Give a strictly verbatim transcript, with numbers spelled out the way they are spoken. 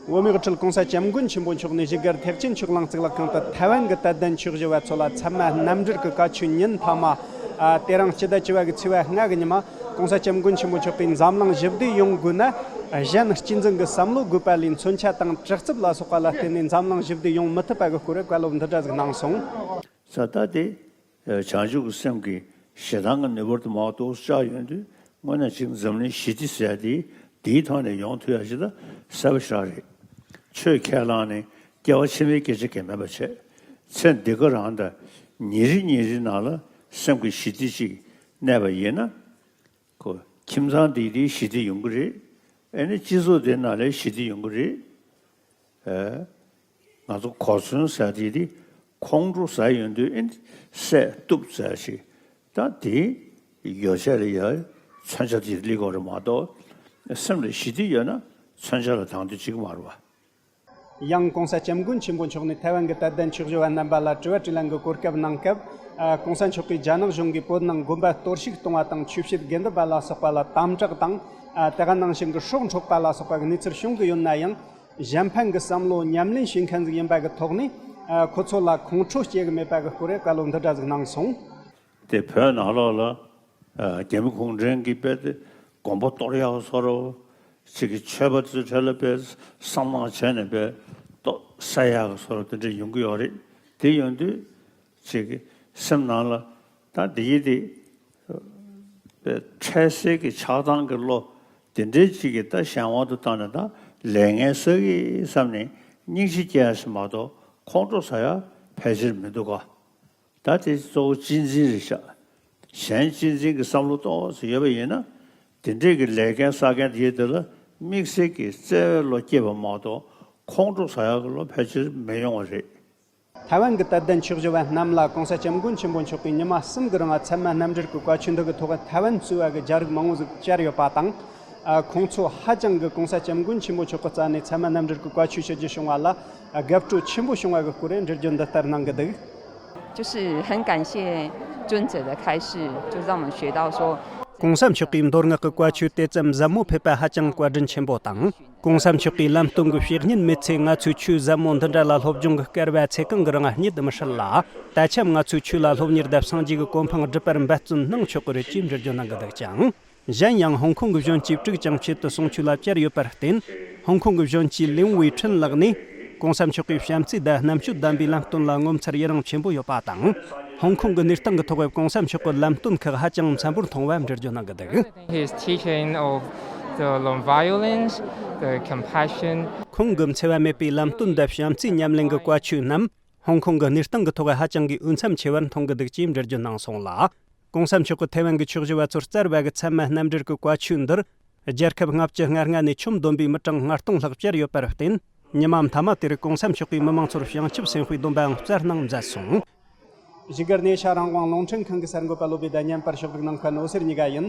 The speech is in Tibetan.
བོད་མིའི་དབུ་ཁྲིད་༸གོང་ས་༸སྐྱབས་མགོན་ཆེན་པོ་མཆོག་ནས་བཞུགས་སྒར་ཐེག་ཆེན་ཆོས་གླིང་གཙུག་ལག་ཁང་དུ་ཐའེ་ཝན་གྱི་དད་ལྡན་ཆོས་ཞུ་བ་ཚོ་ལ་ཚད་མ་རྣམ་འགྲེལ་གྱི་བཀའ་ཆོས་ཉིན་མཐའ་མ། ཨ། དེ་རིང་སྤྱི་ཟླ་བཅུ་པ་གི་ཚེས་པ་ལྔ་གི་ཉི་མ་༸གོང་ས་༸སྐྱབས་མགོན་ཆེན་པོ་མཆོག་གིས་འཛམ་གླིང་ཞི་བདེ་ཡོང་དགོས་ན། གཞན་གཅེས་འཛིན་གྱི་བསམ་བློ་དགོས་པ་ལས་མཚོན་ཆ་དང་དྲག་རྩུབ་ལ་སོགས་པ་ལ་བརྟེན་ནས་འཛམ་གླིང་ཞི་བདེ་ཡོང་མི་ཐུབ་པ་གི་སྐོར་བཀའ་སློབ་འདི་འདྲ་ཟིག་གནང་སོང་། ས་ད་དེ། བྱང་ཆུབ་ཀྱི་སེམས་ཀྱིས་ཞེ་སྡང་གི་ནུས་པ་དེ་མར་ཏོག་ཙམ་བཅག་ཡོང་དུས། དངོས་གནས་ཅིག་འཛམ་གླིང་ཞི་བདེ་ཟེར་དེ་དེའི་ཐོག་ནས་ཡོང་ཐུབ་ཡ་ཞིག་ད་གསལ་པོ་ཞིག་རེད། ཆོས་ཁས་བླངས་ནས་སྐྱེ་བ་ཕྱི་མའི་སྐད་ཆ་གང་ཡང་མེད་པ་བྱས། ཚེ་འདི་ག་རང་དང་ཉིན་རེ་ཉིན་རེ་ནང་ལ་སེམས་ཀྱི་ཞི་བདེ་ཅིག་གནས་པ་ཡིན་ན། ཁོ་ཁྱིམ་ཚང་འདི་དེ་ཞི་བདེ་ཡོང་གི་རེད། ཨེ་ནི་སྤྱི་ཚོགས་དེ་ནང་ལ་ཞི་བདེ་ཡོང་གི་རེད། ཨེ། ང་ཚོ་གོ་མཚོན་ཟེར་དེ་དེ་ཁོང་ཁྲོ་ཟ་ཡོང་དུས་ཨེ་ནི་སྲས་གཏུབ་ཟེར་ཞིག་ད་དེ་ཡོ་བྱད་ལ་ཡ་མཚོན་ཆ་དེ་སླེབས་དགོས་རེད་མ་གཏོགས། སེམས་ལ་ཞི་བདེ་ཡོད་ན་མཚོན་ཆ་ལ་དང་དོད་ཅིག་མ་རེད་བ། ཡང་༸གོང་ས་༸སྐྱབས་མགོན་ཆེན་པོ་མཆོག་ནས་ཐའེ་ཝན་གྱི་དད་ལྡན་ཆོས་ཞུ་བ་རྣམ་པ་ལ་དྲི་བ་དྲིས་ལན་གྱི་གོ་སྐབས་གནང་སྐབས། ཨ། ༸གོང་ས་མཆོག་གིས་རྒྱ་ནག་གཞུང་གིས་བོད་ནང་དགོན་པ་གཏོར་བཤིག་གཏོང་བ་དང་ཆོས་བྱེད་དགེ་འདུན་པ་ལ་སོགས་པ་ལ་དམ་དྲག་དང་། ཨ། དེ་ག་ནང་བཞིན་གྱི་སྲོག་འཕྲོག་པ་ལ་སོགས་པ་གི་གནས་ཚུལ་བྱུང་གི་ཡོད་ན་ཡང་། གཞན་ཕན་གྱི་བསམ་བློ་ཉམས་ལེན་བྱེད་མཁན་ཟིག་ཡིན་པ་གི་ཐོག་ནས། ཨ། ཁོ་ཚོ་ལ་ཁོང་ཁྲོ་སྐྱེ་གི་མེད་པ་གི་སྐོར་བཀའ་སློབ་འདི་འདྲ་ཟིག་གནང་སོང་། དེ་བོད་ནང་ལོགས་ལ། ཨ། རྒྱ་མི་གུང་ཁྲན་གྱིས་དཔེ་དེ་དགོན་པ་གཏོར་ཡག་བཟོ་འདྲ། ཅིག་གི་ཆོས་པ་ཚོའི་གྲས་ལ་དཔེ་བསམ་བློ་བྱས་ནས་དཔེ་ལྟོ་ཟ་ཡག་བཟོ་འདྲ་དེ་འདྲ་ཡོང་གི་ཡོད་རེད། དེ་ཡོང་དུས་ཅིག་གི་སེམས་ནང་ལ་ད་འདི་ཡི་དེ་དཔེ་འཕྲལ་སེལ་གྱི་ཆགས་སྡང་གི་བློ་དེ་འདྲའི་ཅིག་གི་ད་གཞན་དབང་དུ་བཏང་ནས་ད་ལས་ངན་བསགས་གི་བསམ་ནས་སྙིང་རྗེ་སྐྱེ་ཡ་ཞིག་མ་གཏོགས་ཁོང་ཁྲོ་ཟ་ཡ་ཕལ་ཆེར་མི་འདུག་ག། ད་དེ་གཙོ་བོ་གཅེས་འཛིན་རེད་ཤག་གཞན་གཅེས་འཛིན་གྱི་བསམ་བློ་ཏོག་ཙམ་ཡོད་པ་ཡིན་ན། དེ་འདྲས་ཀྱི་ལས་འགན་བསགས་མཁན་དེ་དེ་ལ་དམིགས་བསལ་གྱི་བརྩེ་བའི་བློ་སྐྱེས་པ་མ་གཏོགས་ཁོང་ཁྲོ་ཟ་ཡག་གི་བློ་ཕལ་ཆེར་མི་ཡོང་བ་རེད། ཐའེ་ཝན་གྱི་དད་ལྡན་ཆོས་ཞུ་བ་རྣམས་ལ་༸གོང་ས་༸སྐྱབས་མགོན་ཆེན་པོ་མཆོག་གིས་ཉི་མ་གསུམ་གྱི་རིང་ཚད་མ་རྣམ་འགྲེལ་གྱི་བཀའ་ཆོས་འདི་གི་ཐོག་ཐའེ་ཝན་གཙོས་པ་གི་རྒྱ་རིགས་མང་བོ་ཟིག་བཅར་ཡོད་པ་དང་། ཨ། ཁོང་ཚོ་ཧ་ཅང་གི་༸གོང་ས་༸སྐྱབས་མགོན་ཆེན་པོ་མཆོག་གི་རྩ་ནས་ཚད་མ་རྣམ་འགྲེལ་གྱི་བཀའ་ཆོས་ཞུ་རྒྱུ་བྱུང་བ་ལ་དགའ་སྤྲོ་ཆེན་པོ་བྱུང་བ་གི་སྐོར་འགྲེལ་བརྗོད་འདི་ལྟར་གནང་གི་འདུག就是很感谢尊者的开示，就让我们学到说， ༸གོང་ས་མཆོག་གིས་མདོ་སྔགས་ཀྱི་བཀའ་ཆོས་དེ་ཙམ་ཟབ་མོ་ཕེབས་པ་ཧ་ཅང་བཀའ་དྲིན་ཆེན་པོ་དང་། ༸གོང་ས་མཆོག་གིས་ལམ་སྟོན་གྱི་བཤེས་གཉེན་མེད་ཚེ་ང་ཚོས་ཆོས་ཟབ་མོ་འདི་འདྲ་ལ་སློབ་སྦྱོང་གི་སྐལ་བ་ཚེ་གང་གི་རིང་རྙེད་མི་སྲིད་ལ། ད་ཆ་ང་ཚོས་ཆོས་ལ་སློབ་གཉེར་དང་སངས་རྒྱས་ཀྱི་གོ་འཕང་སྒྲུབ་པར་འབད་བརྩོན་གནང་ཆོག་གི་རེད་ཅེས་འགྲེལ་བརྗོད་གནང་གི་འདུག་ཅིང་། གཞན་ཡང་ཧོང་ཀོང་གི་གཞོན་སྐྱེས་དྲུག་ཀྱང་ཆེད་དུ་གསུང་ཆོས་ལ་བཅར་ཡོད་པར་བརྟེན། ཧོང་ཀོང་གི་གཞོན་སྐྱེས་ལིན་ཝུའེ་ཁྲིན་ལགས་ནས། ༸གོང་ས་མཆོག་གི་བྱམས་བརྩེ་དང་རྣམ་དཔྱོད་ལྡན་པའི་ལམ་སྟོན་ལ་ངོ་མཚར་ཡི་རངས་ཆེན་པོ་ཡོད་པ་དང་། ཧོང་ཀོང་གི་གནས་སྟངས་ཀྱི་ཐོག་༸གོང་ས་མཆོག་གི་ལམ་སྟོན་ཁག་ཧ་ཅང་འཚམ་པོར་མཐོང་བ་འགྲེལ་བརྗོད་གནང་གི་འདུག His teaching of the non-violence, the compassion. ཁོང་གི་འཚེ་བ་མེད་པའི་ལམ་སྟོན་དང་བྱམས་བརྩེའི་ཉམས་ལེན་གྱི་བཀའ་ཆོས་རྣམས། ཧོང་ཀོང་གི་གནས་སྟངས་ཀྱི་ཐོག་ཧ་ཅང་གི་འོས་འཚམ་ཆེ་བར་མཐོང་གི་འདུག་ཅེས་འགྲེལ་བརྗོད་གནང་སོང་ལ། ༸གོང་ས་མཆོག་གིས་ཐའེ་ཝན་གྱི་ཆོས་ཞུ་བ་ཚོར་བསྩལ་བ་གི་ཚད་མ་རྣམ་འགྲེལ་གྱི་བཀའ་ཆོས་འདིར། རྒྱལ་ཁབ་ལྔ་བཅུ་ང་ལྔ་ནས་ཆོས་འདོན་པའི་མི་གྲངས་ལྔ་སྟོང་ལྷག་བཅར་ཡོད་པར་བརྟེན། ཉི་མ་མཐའ་མ་དེར་༸གོང་ས་མཆོག་གིས་མི་མང་ཚོར་བྱང་ཆུབ་སེམས་དཔའི་སྡོམ་པའང་སྩལ་གནང་མཛད་སོང་། བཞུགས་སྒར་གནས་ཤ་རང་དབང་རླུང་འཕྲིན་ཁང་གི་གསར་འགོད་པ་བློ་བྷེ་དང་བརྙན་པར་ཕྱོགས་སྒྲིག་གནང་མཁན་འོད་ཟེར་གཉིས་ཀ་ཡིན།